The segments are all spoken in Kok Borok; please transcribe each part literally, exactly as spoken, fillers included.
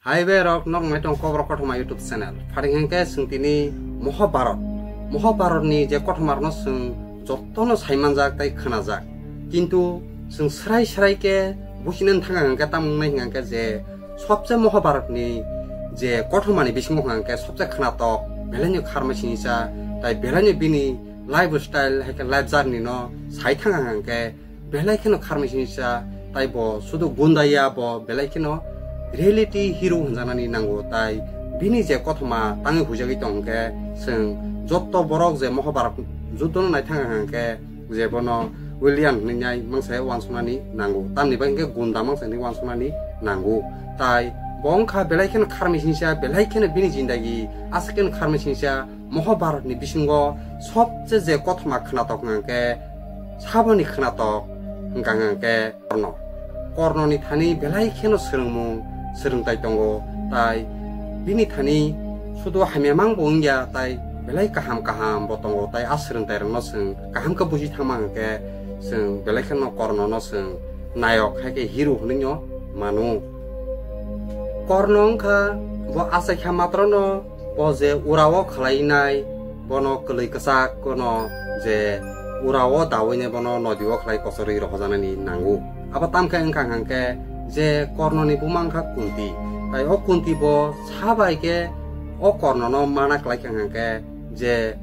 Hai bai rok, nok nai tong Kokborok Kothoma YouTube channel. Pharing hwnkhe chwng tini Mahabharat, Mahabharat ni je kothoma rokno chwng jotono saimanjak tei khwnajak. Kintu chwng srai srai khe businani thangkha hwnkhe tamo wngnai hwnkhe je sobse Mahabharat ni je kothoma ni bisingo hwnkhe sobse khwnatok belai no kharmai sinisa tai belai no bini lifestyle hai khe life journey no sai thangkha hwnkhe belai kheno kharmai sinisa, tai bo sudu gunda ya, bo belai kheno reality hero hwnjaknani nango, tai bini je kothoma tangwi huijagwi tong hwnkhe chwng jotto borok je Mahabharat juddo no naithang hwnkhe je bono villain hwnwi nai mangsa uansuknani nango, tamni bagwi hwnkhe gunda mangsa hwnwi uansuknani nango, tai bo wngkha belai kheno kharmai sinisa, belai kheno bini jindagi aswk kheno kharmai sinisa, Mahabharat ni bisingo sobse je kothoma khwnatok hwnkha khe saboni khwnatok hwnkha khe Korno. Korno ni thani belai kheno swrwngmung swrwngtai tongo, tai bini thani sudu hamya mang bo wngya, tai belai kaham kaham bo tongo, tai a swrwngtai rokno chwng kaham khe buji thangma hwnkhe chwng belai kheno Korno no chwng nayok hai khe hero hwnwi no mano. Korno wngkha bo achaikha matrono bo je urao khwlainai, bono kwlwi kwchak kono je urao dawinai bono nodio khwlai kochorwi rohojaknani nango. Abo tamkhe wngkha hwnkhe je Kornoni buma wngkha Kunti. Tai o Kunti bo sabai khe o Kornono mana kwlaikha hwnkhe je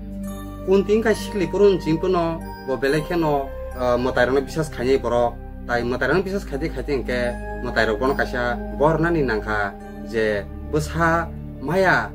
Kunti wngkha sikli phuru chwng phano bo belai kheno, ah, mwtairokno bisas khainai borok. Tai mwtairokno bisas khaite khaite hwnkhe mwtairok bono kaisa bor nani nangkha je bwsa maya,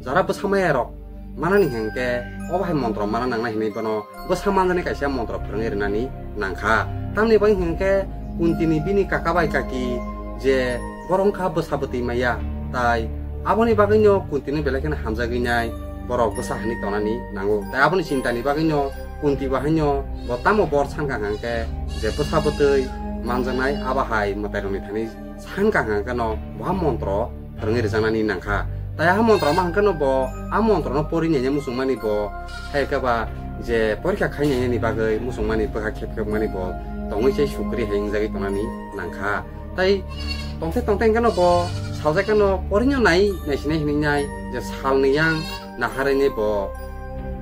jara bwsa maya rok manani hwnkhe obo hai montro mana nangnai hinwi bono bwsa manjani kaisa montro phwrwngwi rwnani nangkha. Tamni bagwi hwnkhe Kuntini bini kaka bai kaki je borok wngkha bwsa bwtwi maya, tai aboni bagwino Kuntino belai kheno hamjagwi nai borok bwsa hinwi tonani nango. Tai aboni chintani bagwino Kunti bo haino bo tamo bor sankha hwnkhe je bwsa bwtwi manjaknai abo hai mwtairokni thani sankha hwnkhe no bo ha montro phwrwngwi rwjaknani nangkha. Tai a montro ma hwnkhe no bo a montrono pori nai muchungmani bo hai khe ba je porikha khai nai bagwi muchungmani bwkha khep khep mani bo tongwi se sukri hai wngjagwi tongnani nangkha. Tai tongthai tongthai hwnkhe no bo saljak khe no porino nai naisinai hinwi nai je salni yang naharwi ni bo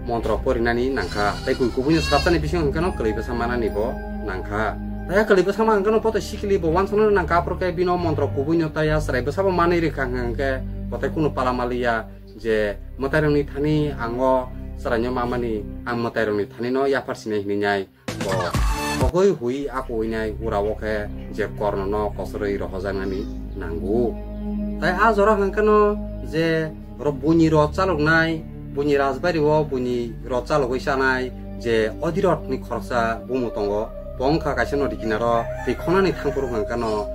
montro porinani nangkha. Tai kwi kubuino swrapsani bisingo hwnkhe no kwlwi bwsa manani bo nangkha. Tai a kwlwi bwsa ma hwnkhe no bo tai sikili bo uansuknani nangkha, aphuru khe bino montro kubuino tai a chwrai bwsa bo manwi rwkha hwnkhe bo tai kunu pala maliya je mwtairokni thani ang o chwraino mamani, ang mwtairokni thani no yaphar sinai hinwi nai. Bo togwi hui akoi nai ura o khe je Kornono kochorwi rohojaknani nango. Tai a jora hwnkhe no je ro-, buini rot chaloknai, buini rajbari o buini rot chalogwi chanai je Odirotni khoroksa bumu tongo. Bo wngkha kaisa nodi kinaro twi khonani thangphuru hwnkhe no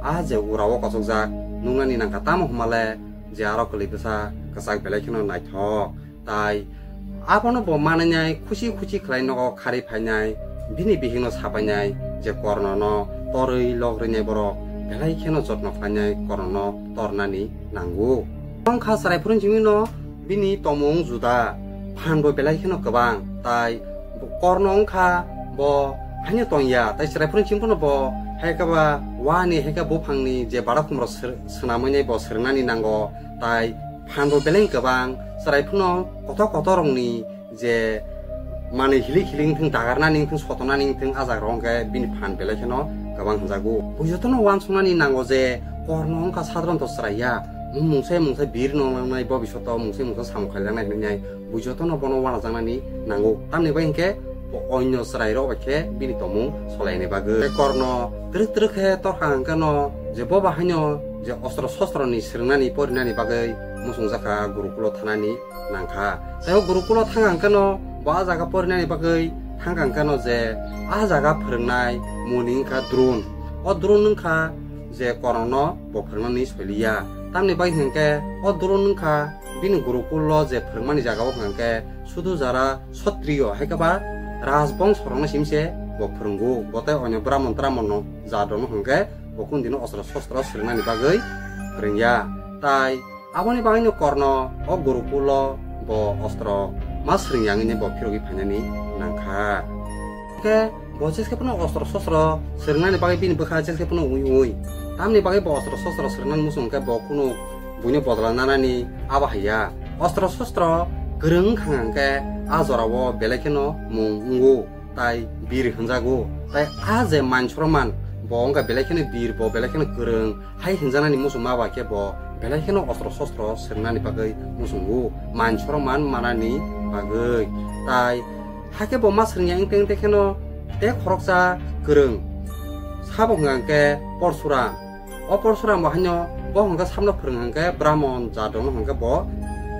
a je ura o kochokjak nuknani nangkha, tamo hwnmale je aro kwlwi bwsa kwchak belai kheno naithok. Tai abono bo mananai khusi khusi khlai nogo kharwi phainai, bini bihikno sapainai je Kornono torwi logrwinai borok belai kheno jotno khlainai Kornono tornani nango. Wngkha chwrai phuru chimino bini tomung juda, phan bo belai kheno kwbang, tai Korno wngkha bo haino tongya, tai chwrai phuru chimphano bo hai khe ba wani hai khe buphangni je bada khumro swnamwi nai bo swrwngnani nango, tai phan bo belai kwbang, chwrai phano kotor kotor rokni je manwi hilik hilik wngthung, dagarnani wngthung, sotonani wngthung, a jaga rok hwnkhe bini phan belai kheno kwbang hwnjago. Bo jotono uansuknani nango je Korno wngkha sadronto chwrai ya, mungsa mungsa birno nangnai, bobishoto mungsa mungsa samung khlai langnai hinwi nai bo jotono bono uanajaknani nango. Tamni bai hwnkhe bo onyo chwrai rok bai khe bini tomung solaini bagwi. Tei Korno twrwk twrwk khe torkha hwnkhe no je bo bahaino je ostro sostroni swrwngnani porinani bagwi muchungjakha Gurukulo thanani nangkha. Tei o Gurukulo thangkha hwnkhe no bo a jaga porinani bagwi thangkha hwnkhe no je a jaga phwrwngnai muni wngkha Dron. O Dron wngkha je Kornono bo phwrwngnani soiliya. Tamni bagwi hwnkhe o Dron wngkha bini Gurukulo je phwrwngmani jaga o hwnkhe sudu jara sotriyo hai khe ba rajbongso rokno simse bo phwrwngo. Bo tei onyo bramon tramon no jat rokno hwnkhe bo kundino ostro sostro swrwngnani bagwi phwrwngya. Tai aboni bagwino Korno o Gurukulo bo ostro ma swrwng yangwini bo phirogwi phainani nangkha. Khe bo jeske phano ostro sostro swrwngnani bagwi bini bwkha jeske phano ui ui. Tamni bagwi bo ostro sostro swrwngnani muchung khe bo kunu buino bodol nanani abo hai ya. Ostro sostro kwrwng wngkha hwnkhe a jorao belai kheno mung wngo, tai bir hwnjago. Tai a je Mansoroman, bo wngkha belai kheno bir, bo belai kheno kwrwng, hai hwnjaknani muchungma bai khe bo belai kheno ostro sostro swrwngnani bagwi muchungo, Mansoroman manani bagwi. Tai hakhe bo ma swrwngya wngte wngte kheno tei khoroksa kwrwng, sabo hwnka hwnkhe Porsuram. O Porsuram bo haino bo hwnkhe sabno phwrwng hwnkhe Brahmon jat rokno hwnkhe bo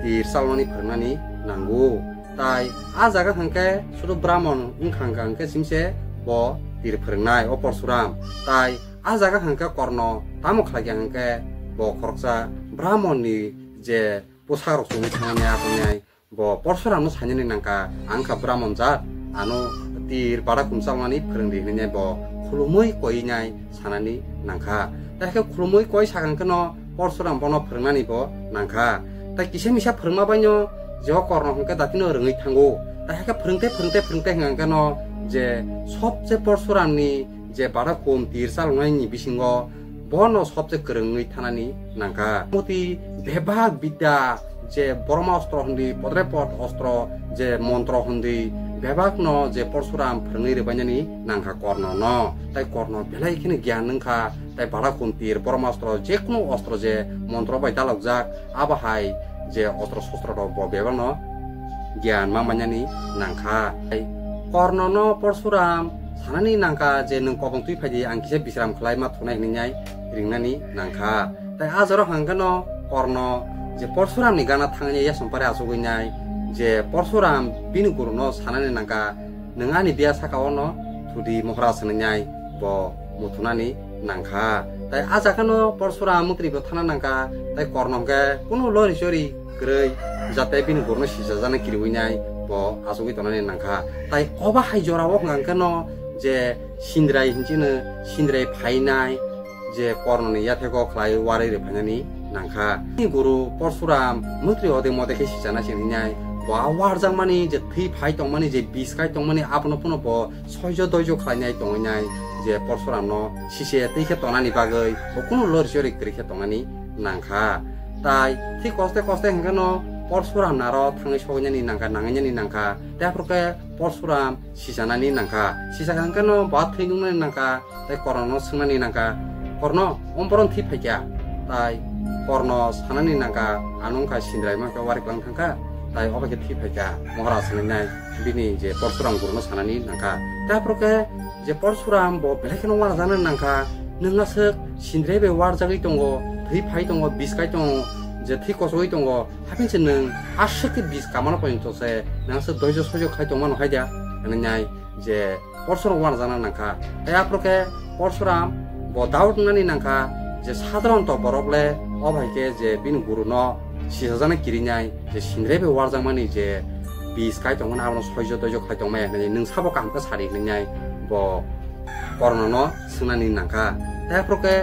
tir chalnani phwrwngnani nango. Tai a jaga hwnkhe sudu Brahmon wngkha hwnkha hwnkhe simse bo tir phwrwngnai o Porsuram. Tai a jaga hwnkhe Korno tamo khlaikha hwnkhe bo khoroksa Brahmon ni je bwsarok chumui thangnai, aphunai bo Porsuramno sainani nangkha, "Ang kha Brahmon jat, ano tir bada khum chalnani phwrwngdi," hinwi bo khulumui koinai sanani nangkha. Tai khe khulumui koi sakang kheno Porsuram bono phwrwngnani bo nangkha. Tai kisa misa phwrwngma baino je o Korno hwnkhe datino rwngwi thango. Tai hakhe phwrwngte phwrwngte phwrwngte hwnkha kheno je sobse Porsuramni je bada khum tir chaloknaini bisingo bono sobse kwrwngwi thanani nangkha. Moti bebak bidya je Brahma ostro hwnwi, podre pod ostro je montro hwnwi bebakno je Porsuram phwrwngwi rwbainani nangkha Kornono. Tai Korno belai kheno gyan wngkha, tai bada khum tir Brahma ostro, jekunu ostro je montro bai dalokjak, abo hai je ostro sostro rok bo bebakno gyan ma manani nangkha. Tai Kornono Porsuram sanani nangkha je, "Nwng kobong twi phaidi, ang kisa bisram khlai ma thunai," hinwi nai ringnani nangkha. Tai a jora hwnkhe no Korno je Porsuramni gana thangwi yasompari achugwi nai je Porsuram bini guruno sanani nangkha, "Nwng ani biya saka ono thudi Moharaj," hinwi nai bo muthunani nangkha. Tai a jaga no Porsuram mantri bo thana nangkha, tai Korno hwnkhe kunu lori chori kwrwi jate bini guruno sichajaknai kiriwi nai bo achugwi tongnani nangkha. Tai obo hai jora o hwnkha hwnkhe no je Sindrai hinchino, Sindrai phainai je Kornoni yathego khlai warwi rwphainani nangkha. Bini guru Porsuram mantri ode mode khe sichana sinai nai bo a warjakmani je thwi phai tongmani je bis kai tongmani abono phano bo soijo doijo khlainai tongwi nai je Porsuramno sise twi khe tongnani bagwi bo kunu lori chori kwrwi khe tongnani nangkha. Tai thik koste koste hwnkhe no Porsuram naro thangwi sogwi nani nangkha, nangwi nani nangkha. Tei aphuru khe Porsuram sichanani nangkha. Sichakha hwnkhe no bo thwi nuknani nangkha. Tai Kornono swngnani nangkha, "Korno, om boron thwi phaikha?" Tai Korno sanani nangkha, "Ano wngkha Sindrai mankhe wari kwlang thangkha, tai obo khe thwi phaikha, Moharaj," hinwi nai bini je Porsuram guruno sanani nangkha. Tai aphuru khe je Porsuram bo belai kheno wanajaknani nangkha, "Nwng aswk Sindrai bai warjagwi tongo, thwi phai tongo, bis kai tongo, je thwi kochogwi tongo, haphingse nwng aswk khe bis kamano pointo se nwng aswk doijo soijo khai tongmano hai da?" hinwi nai je Porsuram wanajakna nangkha. Tai aphuru khe Porsuram bo doubt wngnani nangkha je sadharonto borok le o bai khe je bini guruno sichajaknai kirinai je Sindrai bai warjakmani je bis kai tongmani abono soijo doijo khai tongmaya hinwi, "Nwng sabo kaham khe sadi," hinwi nai bo Kornono swngnani nangkha. Tai aphuru khe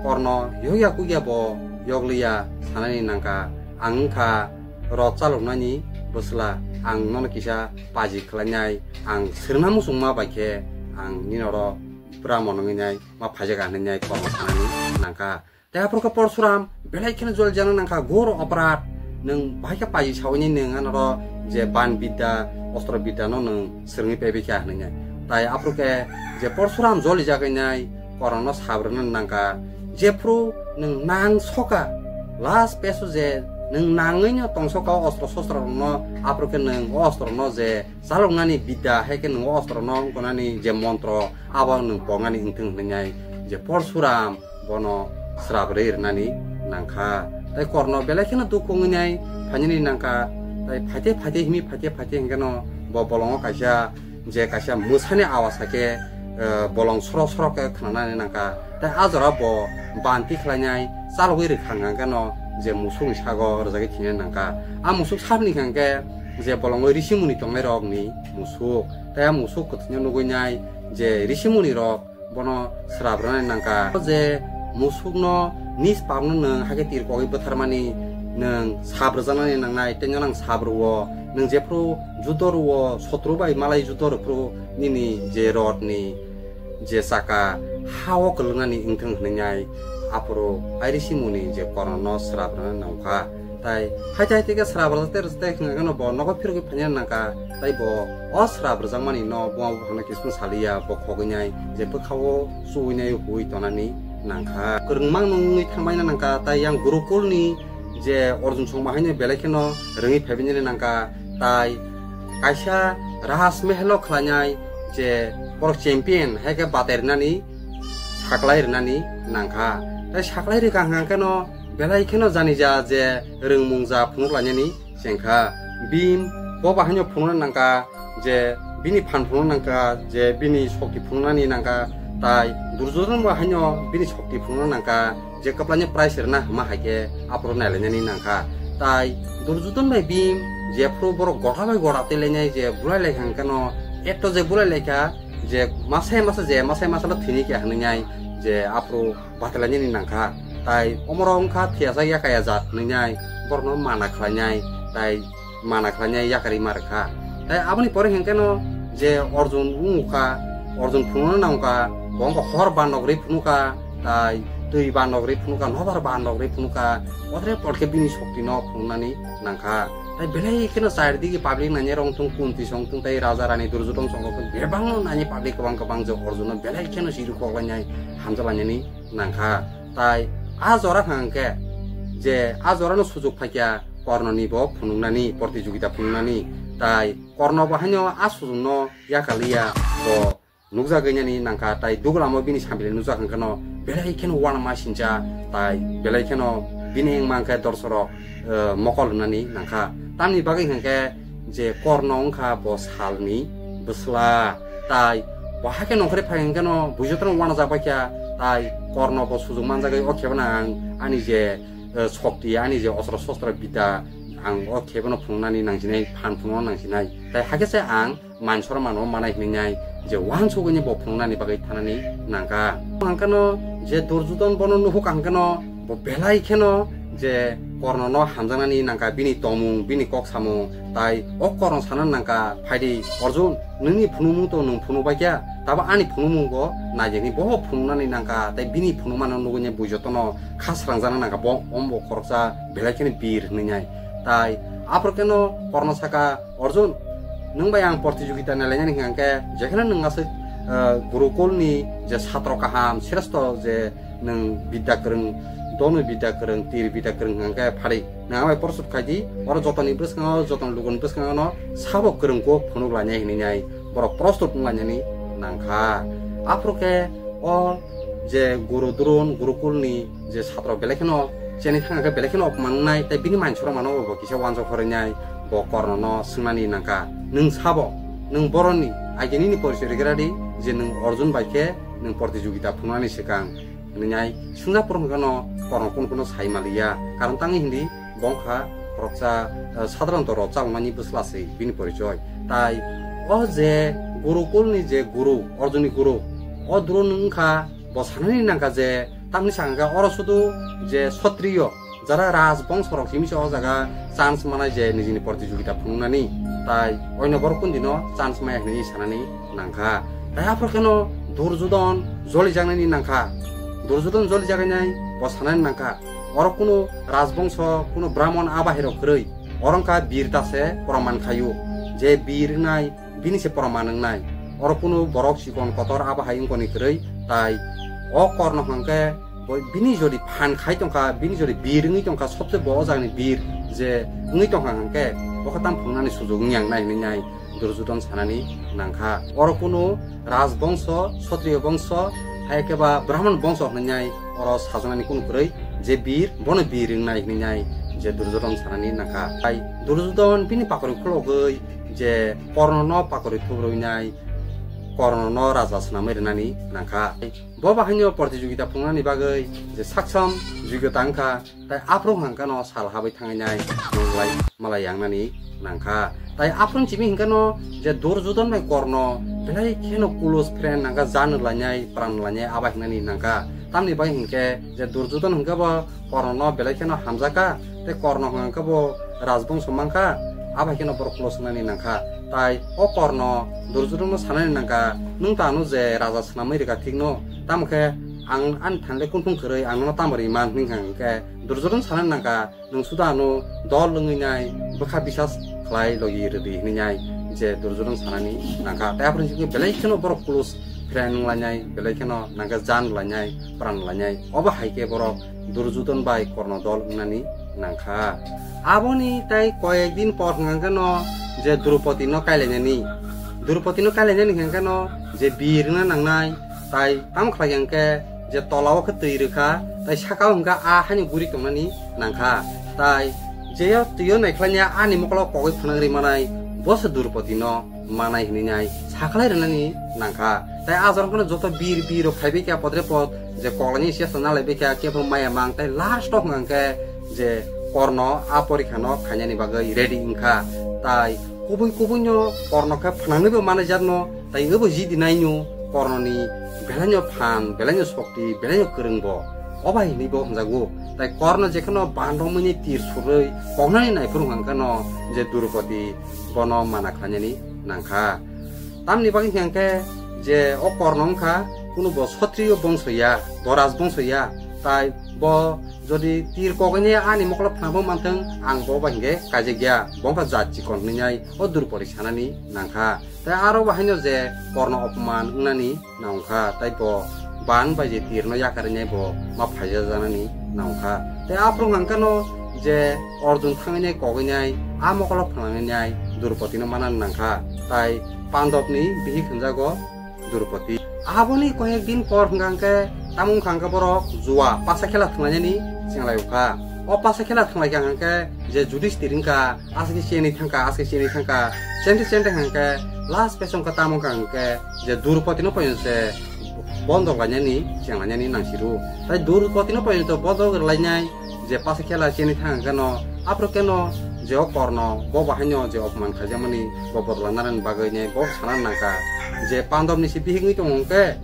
Korno yokya kukya bo yokliya sanani nangkha, "Ang wngkha rot chaloknani bwsla, ang nono kisa paji khlainai, ang swrwngna muchungma bai khe ang nini oro Brahmon wngwi nai ma phaijak hinwi nai Korno sanani nangkha." Tai aphuru khe Porsuram belai kheno jol jana nangkha, "Ghor oporad, nwng bahai khe paji sawi nai, nwng ano oro je ban bidya, ostro bidya no nwng swrwngwi paibai kha," hinwi nai. Tai aphuru khe je Porsuram jolijagwi nai Kornono sabrwna nangkha, "Jephru nwng nang soka, last pesu je nwng nangwino tongsoka o ostro sostro rokno, aphuru khe nwng o ostro no je chaloknani bidya hai khe nwng o ostro no wngkonani je montro abo nwng poknani wngthwng," hinwi nai je Porsuram bono srap rwi rwnani nangkha. Tai Korno belai kheno dukhu wngwi nai phainani nangkha. Tai phaite phaite himi phaite phaite hwnkhe no bo bolongo kaisa je kaisa mwsani awas hai khe, eh, bolong soro soro khe khnanani nangkha. Tai a jora bo banti khlainai chalogwi rwkha hwnkhe no je musukni sago rwjagwi thinani nangkha. A musuk sabni hwnkhe je bolongo risimuni tongnai rokni musuk. Tai a musuk kwthwino nugwi nai je risimuni rok bono srap rwnani nangkha. Je musukno nis pamno nwng hakhe tirkogwi bwtharmani nwng sap rwjaknani nangnai, tei nono ang sap rwo. Nwng jephru judo rwo, sotru bai malai judo rwphru nini je rotni je chaka ha-o kwlwknani wngthwng hinwi nai Aphuru airi simuni je Kornono srap rwna nangkha. Tai haite haite khe srap rwjak tei rwjak tei hwnkhe no bo nogo phirogwi phaina nangkha. Tai bo o srap rwjakmani no buma buphano kisung saliya, bo khogwi nai je bwkhao chuwi nai huwi tonani nangkha. Kwrwngmang nungwi thangbaina nangkha, tai yang Gurukulni je Arjun songma haino belai kheno rwngwi phaibainani nangkha, tai kaisa Raj Mehalo khlainai je borok champion hai khe batai rwnani saklai rwnani nangkha. Tai saklai rwkha hwnkha kheno belai kheno janija je rwngmung ja phunuk lainani chengkha. Bini bo bahaino phunukna nangkha je bini phan phunukna nangkha, je bini shokti phunuknani nangkha, tai Duryodhon bo haino bini shokti phunukna nangkha, je kwplaino prize rwna hwnma hai khe aphuru nailainani nangkha. Tai Duryodhon bai Bhim jephuru borok gota bai gota twi lainai je bulai laikha hwnkhe no, etto je bulai laikha je masa masa je masa masa no thwini khe hwnwi nai je aphuru bathalainani nangkha. Tai omorok wngkha thiyajak yakaya jat hwnwi nai, borokno mana khlainai, tai mana khlainai yakarwi ma rwkha. Tai aboni pore hwnkhe no je Arjun wngkha, Arjun phunukna nangkha, bo wngkha hor bandok rwi phunukha, tai twi bandok rwi phunukha, nobar bandok rwi phunukha, bothre potkhe bini shokti no phunuknani nangkha. Tai belai kheno chardigi public nainai rok wngthung, Kunti song thung, tai Raja Rani Duryodhon song thung, bebak no naini public kwbang kwbang je Arjun no belai kheno siru kok lainai, hamjak lainani nangkha. Tai a jora hwnkhe je a jora no sujuk phaikha Korno ni bo phunuknani, protijogita phunuknani, tai Korno bo haino a sujuk no yakaliya, bo nukjagwi nani nangkha, tai dugulamo bini sambilai nukjak hwnkhe no belai kheno uanama sincha, tai belai kheno bini wngma hwnkhe dorsorok, eh, mokol rwnani nangkha. Tamni bagwi hwnkhe je Korno wngkha bo salni bwsla, tai bo hakhe nongkhorwi phai hwnkhe no buijotono uanajak baikha, tai Korno bo sujuk manjagwi o khebeno ang ani je, eh, shokti, ani je ostro shostro bidya, ang o khebeno phunuknani nangsinai, phan phunukna nangsinai, tai hakhe se ang mansormano manai hwnwi je uansugwi bo phunuknani bagwi thanani nangkha. Hwnkhe no je Duryodhon bono nuhuk hwnkhe no bo belai kheno je Kornono hamjaknani nangkha, bini tongmung, bini kok samung, tai o Korno sana nangkha, "Phaidi Arjun, nini phunukmung to nwng phunuk baikha, tabo ani phunukmung bo naijani bo phunuknani nangkha," tai bini phunukmano nugwi buijotono kha srangjakna nangkha, bo ombo khoroksa belai kheno bir hwnwi nai. Tai aphuru kheno Korno saka, "Arjun, nwng bai ang protijogita nailainani hwnkha hwnkhe, jekheno nwng aswk, eh, Gurukulni je satro kaham, sreshto je nwng bidya kwrwng, donu bidya kwrwng, tir bidya kwrwng hwnkha hwnkhe phari nwng ang bai prostut khai di, oro jotoni bwskango, jotoni luguni bwskango no sabo kwrwng kuk phunuk lainai," hwnwi nai borok prostut wng lainani nangkha. Aphuru khe o je Guru Dron, Gurukulni je satro belai kheno cheni thangkhe belai kheno opman wngnai, tei bini mansormano bo kisa uansuk horwi nai bo Kornono swngnani nangkha, "Nwng sabo, nwng boroni, aigini nini porichoi rwgwradi je nwng Arjun bai khe nwng protijogita phunuknani swkang," hwnwi nai swngjak phuru hwnkhe no Korno kunu kunu sai maliya, karon tangwi hindi bo wngkha khoroksa, eh, sadharanto rok chaloknani bwsla se bini porichoi. Tai o je Gurukulni je guru, Arjunni guru, o Dron wngkha, bo sanani nangkha je, tamni sakha oro sudu je sotriyo, jara rajbongso rok simi se o jaga chance manai je nijini protijogita phunuknani, tai oino borok kundino chance maya hwnwi sanani nangkha. Tai aphuru kheno Duryodhon jolijaknani nangkha. Duryodhon jolijaknai bo sanani nangkha. Oro kunu rajbongso, kunu brahmon abahai rok kwrwi. Oro wngkha bir ta se proman khaio. Je bir wngnai, bini se proman wngnai. Oro kunu borok chikon kotor abahai wngkoni kwrwi. Tai o Korno hwnkhe bo bini jodi phan khai tongkha, bini jodi bir wngwi tongkha, sobse bo o jagani bir je wngwi tongkha hwnkhe, bo khe tam phunuknani sujuk wngya wngnai hwnwi nai Duryodhon sanani nangkha. Oro kunu rajbongso, sotriyo bongso, hai khe ba brahmon bongso hwnwi nai oro sajaknani kunu kwrwi, je bir, bono bir wngnai hwnwi nai je Duryodhon sanani nangkha. Tai Duryodhon bini pakorwi khulogwi je Kornono pakorwi thubrwi nai Kornono raja swnamwi rwnani nangkha. Bo bahaino protijogita phunuknani bagwi je saksam jogota wngkha, tai aphuru hwnkha no sal habwi thangnai, malai, malai yangnani nangkha. Tai aphuru simi hwnkha no je Duryodhon bai Korno belai kheno close friend nangkha, janu lainai, pran lainai, aba hingnani nangkha. Tamni bai hinkhe je Duryodhon hwnkhe bo Kornono belai kheno hamjakha, tei Korno hwnkhe bo rajbongso mankha, aba kheno borok close wngnani nangkha. Tai o Korno Duryodhonno sanani nangkha, "Nwng ta ano je raja swnamwi rwkha thikno, tamo khe Ang ani thanle kunthung kwrwi ang nono tamo ri man hwnwi hwnkha hwnkhe Duryodhon sana nangkha, nwng suda ano dol wngwi nai bwkha bisas khlai logi rwdi hwnwi nai je Duryodhon sanani nangkha. Tai aphuru hwnkhe belai kheno borok close friend wnglainai, belai kheno nangkhe jan lainai, pran lainai. Obo hai khe borok Duryodhon bai Korno dol wngnani nangkha. Aboni tai koyek din por hwnkha hwnkhe no je Drupadi no kailainani, Drupadi no kailainani hwnkha hwnkhe no je bir wngna nangnai, tai tamo khlai hwnkhe je tola o khe twi rwkha, tai saka o hwnkha a haino guri tongnani nangkha. Tai jeyo twi o naikhlai ani mokolo kogwi phanang ri manai, bo se Drupadi no manai hwnwi nai sakhlai rwnani nangkha. Tai a jorokno joto bir bir rok phaibai kha podre pod je koklaini chesta nalaibai kha kebo maya mang, tai last o hwnkha hwnkhe je Korno a porikha no khainani bagwi ready wngkha. Tai kubui kubui no Korno khe phnangwi bo manai jat no, tai obo jidi naino Kornoni belaino phan, belaino shokti, belaino kwrwng bo. Obai hinwi bo hwnjago. Tai Korno jekheno bandromwini tir surwi koknani naiphuru hwnkha no je Drupadi bono mana khlainani nangkha. Tamni bagwi hwnkhe je o Korno wngkha kunu bo Kshatriyo bongso ya, bo rajbongso ya, tai bo jodi tir kogwini ani mokolo phnangbo manthwng, ang bo bai hwnkhe kaijakya, bo wngkha jat chikon hwnwi nai o Drupadi sanani nangkha. Tai aro bo haino je Korno opman wngnani nangkha, tai bo ban bai je tirno yakarwi nai bo ma phaijajaknani nangkha. Tai aphuru hwnkha no je Arjun thangwi nai kogwi nai a mokolo phnangwi nai Drupadi no manani nangkha, tai Pandobni bihik hwnjago Drupadi. Aboni koyek din por hwnkha hwnkhe tamo wngkha hwnkhe borok juwa pasa khela thwnglainani chenglai ukha. O pasa khela thwnglai kha hwnkhe je Judisthir wngkha, aswk chenwi thangkha, aswk chenwi thangkha, chente chente hwnkhe last page wngkha tamo wngkha hwnkhe je Drupadi no poino se bondo lainani chenglainani nangsiru. Tai Drupadi no poino bondo lainai je pasa khela chini thang keno, aphuru keno je o Korno bo bahaino je opman khaijakmani bo bodol lanani bagwi nai bo sana nangkha je Pandobni se bihik wngwi tongo hwnkhe,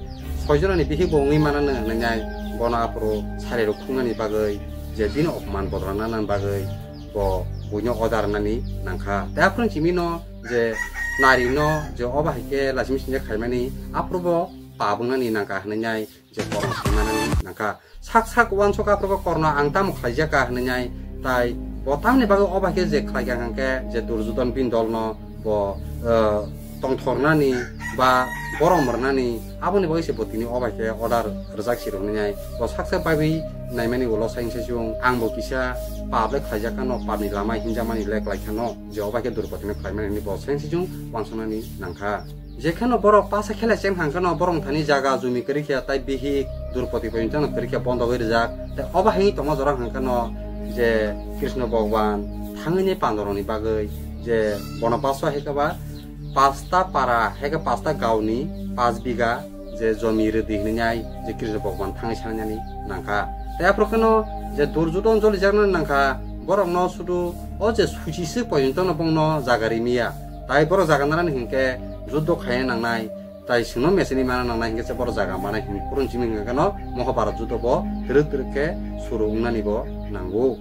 soijonani bihik bo wngwi manano hwnwi nai bono aphuru sari rok thungnani bagwi je bini opman bodol lanani bagwi bo buino order rwnani nangkha. Tai aphuru chimino je narino je obo hai khe laisimi sinjak khaimani aphuru bo pap wngnani nangkha hwnwi nai je Korno saimani nangkha. Sak sak uansuk aphuru bo Korno ang tamo khlaijak kha hwnwi nai, tai bo tamni bagwi o bai khe je khlai kha hwnkhe je Duryodhon bini dol no bo, eh, tongthornani ba borom rwnani aboni bagwi se bo tini o bai khe order rwjak si rwnai nai. Bo sak sak bai naimani ulo sai se chung ang bo kisa pap le khlaijak kha no, pap ni lama hinjakmani le klai kha no, je o bai khe Drupadi no khlaimani hinwi bo sai se chung uansuknani nangkha. Jekheno borok pasa khela cheng hang kheno borok thani jaga jumi kwrwi khe tai bihik Drupadi bai wngtano kwrwi khe bondo bai rijak. Tai obo hai tongo jora hang kheno je Krishna Bhagwan thangwi ni pandoroni bagwi je bono paso hai khe ba pasta para hai khe pasta gaoni pas biga je jomi rwdi hwnwi nai je Krishna Bhagwan thangwi sanani nangkha. Tai aphuru kheno je Durjodon jolijaknani nangkha, borokno sudu o je suchi se poyontono bongno jaga rimiya. Tai borok jaga narani hinkhe juddo khaina nangnai, tai singno meseni mana nangnai hinkhe se borok jaga manai hinwi kurun simi hinkhe no Mohabharat juddo bo twrwk twrwk khe suru wngnani bo nango.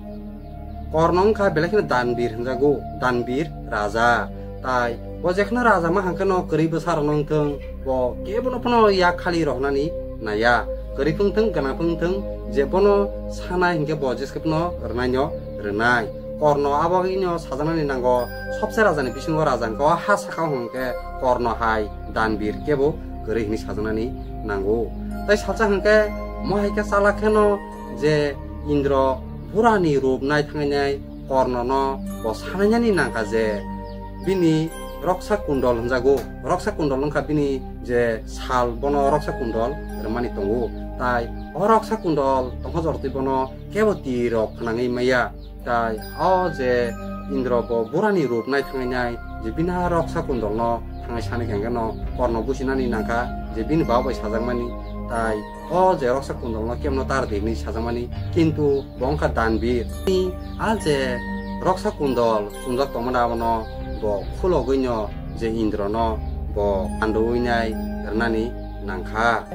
Korno wngkha belai kheno Danbir hwnjago, Danbir raja. Tai bo jekheno raja ma hangkhe no kwrwi bwsa rokno wngthwng, bo kebono phano yak khali rohnani naiya. Kwrwi phwngthwng, gwnang phwngthwng, je bono sanai hinkhe bo jeskhe phano rwnaino rwnai. Korno abo hino sajaknani nango, sobse rajani bisingo raja hwnkhe o ha saka o hwnkhe Korno hai Danbir kebo kwrwi hinwi sajaknani nango. Tai salsa hwnkhe mo hai khe chala kheno je Indro burani rup nai thangwi nai Kornono bo sanainani nangkha je bini Roksa Kundol hwnjago. Roksa Kundol wngkha bini je sal, bono Roksa Kundol rwmani tongo. Tai o Roksa Kundol tongkha jorotwi bono kebo twi rok khnangwi maya. Tai o je Indro bo burani rup nai thangwi nai je bini ha Roksa Kundolno thangwi sanai khe hwnkhe no Korno businani nangkha je bini baba bai sajakmani. Tai o je Roksa Kundolno kemno tar di hinwi sajakmani, kintu bo wngkha Danbir. A je Roksa Kundol chumjak tongmani abono bo khulogwino je Indrono bo andowi nai rwnani nangkha.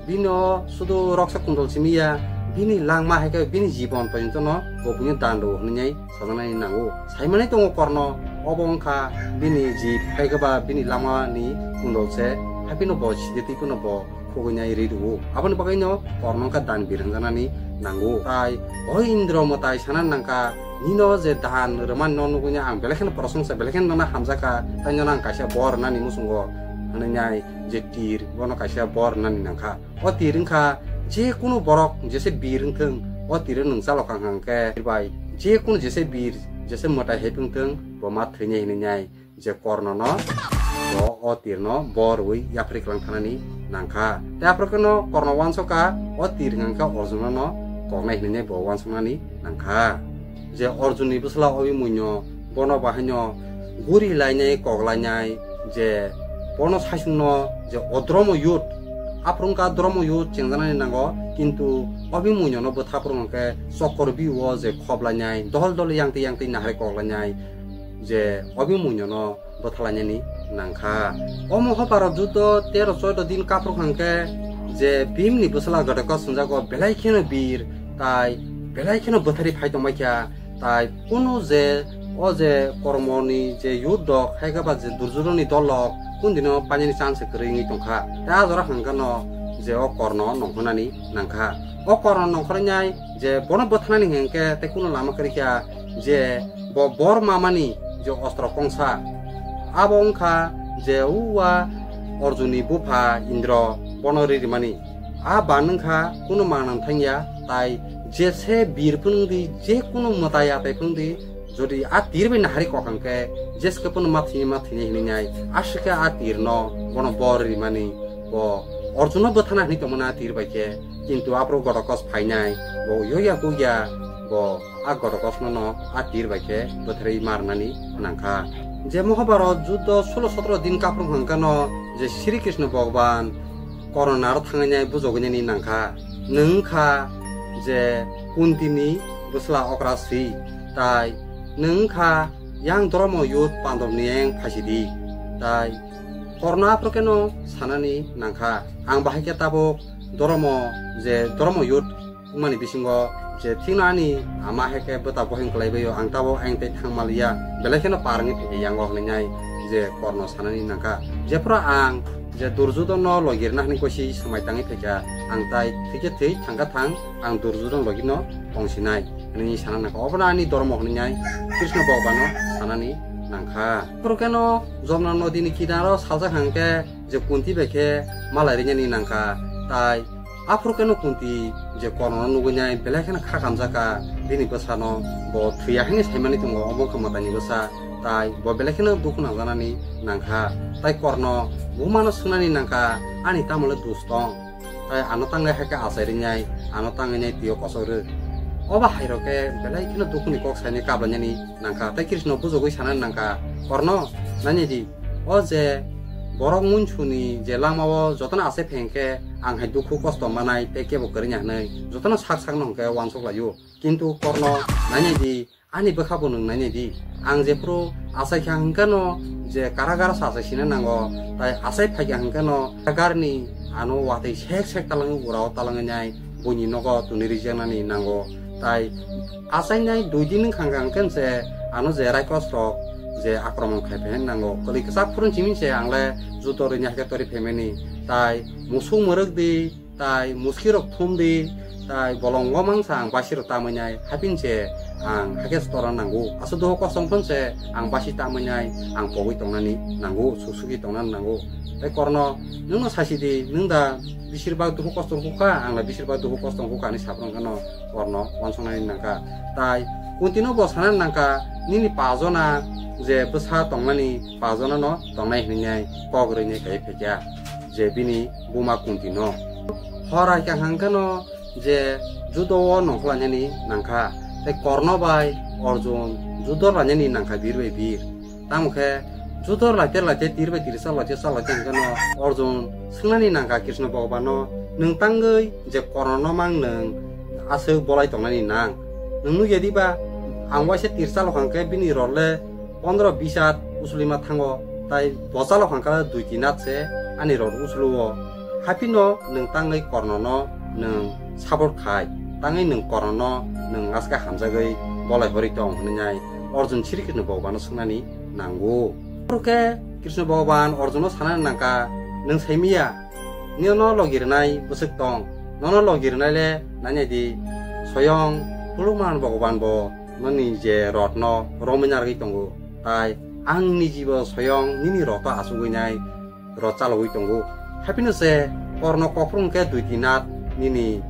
Bino sudu Roksa Kundol simi ya, bini langma hai khe bini jibon porjonto no bo buino dando hwnwi nai sajaknai nango. Saimani tongo Korno, obo wngkha bini jib hai khe ba bini langmani kundol se, haphino bo sidi twi phano bo Nugui nai ri rwo. Aboni bagwi no Korno wngkha dan bir hwnjanani nango. Tai o Indro mwtai sana nangkha, nino je dan rwmani no nugui nai ang belai kheno prosongsa, belai kheno nono hamjakha, tai nono ang kaisa bor rwnani muchungo hwnwi nai je tir, bono kaisa bor rwnani nangkha. O tir wngkha je kunu borok jese bir wngthwng, o tiro nwng chalok kha hwnkhe bai je kunu jese bir, jese mwtai hai wngthwng, bo ma thwinai hwnwi nai je Kornono bo o tirno bor rwui yapri kwlang thanani nangkha. Tei aphuru kheno Korno uansukha o tir hwnkha Arjunono koknai hwnwi bo uansuknani nangkha. Je Arjunni bwsla Abhimanyu bono bahaino guri lainai kok lainai je bono saichungno je o dromo yut aphuru wngkha dromo yut chengjaknani nango, kintu Abhimanyu no bwtha phuru hwnkhe Chakravyuh o je khop lainai dol dol yangtwi yangtwi nahari kok lainai je Abhimanyu no bwthalainani nangkha. O Mahabharata juddo tero choido din kapruk hwnkhe je Bhimni bwsla Ghatotkacha swnjago belai kheno bir tai belai kheno bwthari phai tongbaikha, tai kunu je o je Kormoni je yut rok haikhe ba je Duryodhonni dol rok kundino painani chance kwrwi wngwi tongkha. Tai a jora hwnkhe no je o Korno nongkhornani nangkha. O Korno nongkhornai je bono bwthanani hwnkhe tei kunu lama kwrwikha je bo bor mamani je ostro kongsa, abo wngkha je uwa Arjunni bupha Indro bono ri rimani. A ban wngkha kunu manang thangya, tai jese bir phunungdi, je kunu mwtai atai phunungdi, jodi a tir bai nahari kok hwnkhe jeske phunu ma thwini ma thwini hinwi nai, aswkhe a tirno bono bor rimani, bo Arjunno bwthana hinwi tongmani a tir bai khe. Kintu aphuru Ghatotkacha phainai, bo yoya kuya, bo a Ghatotkacha no a tir bai khe bwtharwi marnani nangkha. Je Mahabharata juddo sulo sotro din kaprung hwnkha no je Sri Krishna Bhagwan Korno naro thangwi nai bujogwi nani nangkha. Nwng wngkha je Kuntini bwsla okra si, tai nwng wngkha yang dromo yut Pandobni eng phaisidi, tai Korno aphuru kheno sanani nangkha, ang bahai khe tabuk dromo je dromo yut wngmani bisingo je thikno ani ama hai khe bwta bohing kwlaibaio, ang tabuk ayang tei thangmaliya, belai kheno par wngwi phikhe yango hwnwi nai je Korno sanani nangkha. Jephru ang je Duryodhonno logi rwna hwnwi koisi swmai tangwi phaikha, ang tai thwikhe thwi thangkha thang, ang Duryodhon logino tongsinai hwnwi sana nangkha. Obono ani dhormo hwnwi nai Krishna Bhagwano sanani nangkha. Aphuru kheno Jamuna nodini kinaro saljak hwnkhe je Kunti bai khe malai rinani nangkha, tai aphuru kheno Kunti je Kornono nugwi nai belai kheno kha kamjakha, bini bwsano bo thwiya hwnwi saimani tongo, omo wngkha mwtaini bwsa, tai bo belai kheno dukhu nangjaknani nangkha. Tai Korno bumano swngnani nangkha, ani tamole dus tong? Tai ano tangwi hai khe achai rinai, ano tangwi nai twiyo kosok rw. Obo hai rok khe belai kheno dukhuni kok sainai kablainani nangkha, tai Krishna bujogwi sanani nangkha, Korno, nainai di, o je borok munsuni je lama o jotono achai phai hwnkhe ang hai dukhu kosto manai tei kebo kwrwini hwnwi jotono sak sakno hwnkhe uansuk laio. Kintu Korno, nainai di, ani bwkha bo nwng nainai di. Ang jephru achai kha hwnkhe no je karagar sa achai sina nango, tai achai phai kha hwnkhe no karagarni ano watwi sek sek talangwi urao talangwi nai buini nogo tuni rijaknani nango. Tai achainai dui din wngkha hwnkhe se ano je Raikos rok je akromon khai phai nango, kwlwi kwchak phuru simi se ang le judo rwini hai khe tori phaimani. Tai musuk mwrwk di, tai muski rok thum di, tai bolongo mangsa ang basi rok tamwi nai, hapin se ang hakhe se tora nango. Aswk dukhu kosto wng phon se ang basi tamwi nai, ang pogwi tongnani nango, suk suki tongnani nango. Tai Korno, nwng no sasi di, nwng da bisir bak dukhu kosto wng kha, ang da bisir bak dukhu kosto wng kha hinwi saphuru hwnkhe no Korno uansuknani nangkha. Tai Kuntino bo sanani nangkha, nini pajona je bwsa tongmani, pajona no tongnai hwnwi nai kok rwinai kai phaikha je bini buma Kuntino. Hor hai kha hwnkhe no je judo o nongkhorlainani nangkha, tei Korno bai Arjun judo lainani nangkha bir bai bir. Tamo khe judo laite laite tir bai tir chal laite chal laite hwnkhe no Arjun swngnani nangkha Krishna Bhagwano, nwng tangwi je Kornono mang nwng aswk bolai tongnani nang? Nwng nukya diba, ang waisa tir chalo hwnkhe bini role pondro bis at usulima thango, tai bo chalo hwnkha dui tin at se ani rot usulo. Haphino nwng tangwi Kornono nwng support khai, tangwi nwng Kornono nwng aske hamjagwi bolai hori tong hwnwi nai Arjun Sri Krishna Bhagwano swngnani nango. Aphuru khe Krishna Bhagwan Arjuno sanani nangkha, nwng saimiya Nono logi rwnai bwswk tong? Nono logi rwnai le nainai di, soyong Khulukman Bhogoban bo nini je rot no romwi narwgwi tongo, tai ang niji bo soyong nini rot o achugwi nai rot chalogwi tongo. Haphino se korno kophru hwnkhe dui tin nat nini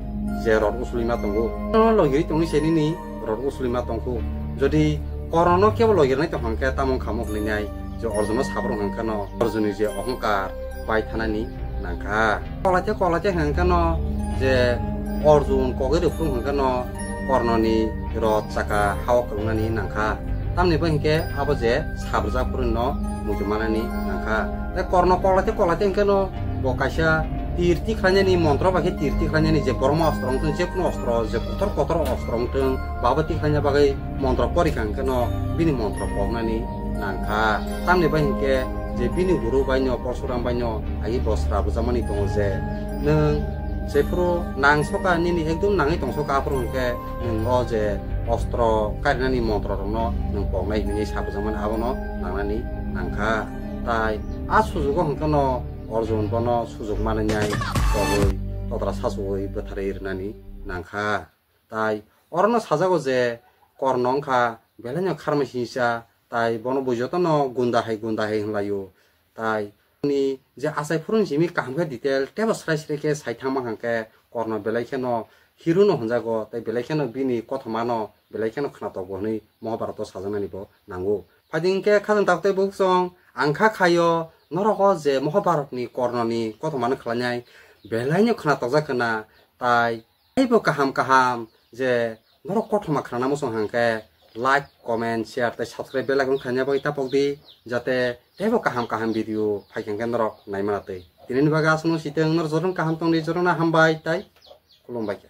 je rot usulima tongo. Nono logi rwi tongwi se nini rot usulima tongkhu. Jodi korno no kebo logi rwnai tong hwnkhe tamo wngkha mo hwnwi nai je Arjun no sabrung hwnkhe no Arjun ni je ohongkar pai thanani nangkha. Koklaite koklaite hwnkhe no je Arjun kogwi rwphuru hwnkhe no korno ni rot chaka hao kwlwngnani nangkha. Tamni bai hwnkhe abo je sabrwjak phuru no muitu manani nangkha. Tei korno koklaite koklaite hwnkhe no bo kaisa tir tikhlainani montro bai khe tir tikhlainani je borma ostro wngthung, je kuno ostro, je kotor kotor ostro wngthung, babo tikhlaina bagwi montro porikha hwnkhe no bini montro poknani nangkha. Tamni bai hwnkhe je bini guru bai no, Porsuram bai no agi bo srabwjakmani tongo je nwng jephuru nangsoka, nini ekdum nangwi tongsoka, aphuru hwnkhe nwng o je ostro karinani montro rokno nwng poknai hwnwi sabujakmani abono nangnani nangkha. Tai a sujugo hwnkhe no Arjun bono sujuk manwi nai tongwi totra sachugwi bwtharwi rwnani nangkha. Tai orono sajago je korno wngkha belaino kharmai sinsa, tai bono bo jotono gunda hai gunda hai hwnlaio. Tai ni je achai phuruni simi kaham khe detail teibo srai srai khe sai thangma hwnkhe korno belai kheno hero no hwnjago, tei belai kheno bini kothoma no belai kheno khwnatok bo hwnwi Mahabharata o sajaknani bo nango. Phaidi hwnkhe khajang tabuk tei bukhuk song ang kha khaio norok o je Mahabharata ni korno ni kothoma no khlainai belai no khwnatokjak khwna, tai teibo kaham kaham je norok kothoma khnana muchung hwnkhe like, comment, share tei subscribe bell icon khlaina bagwi tapok di, jate teibo kaham kaham video phaikha hwnkhe norok naimana twi. Tinini bagwi aswkno sitwng, norok jotono kaham tongdi, jotono hambai tei khulumbai kha.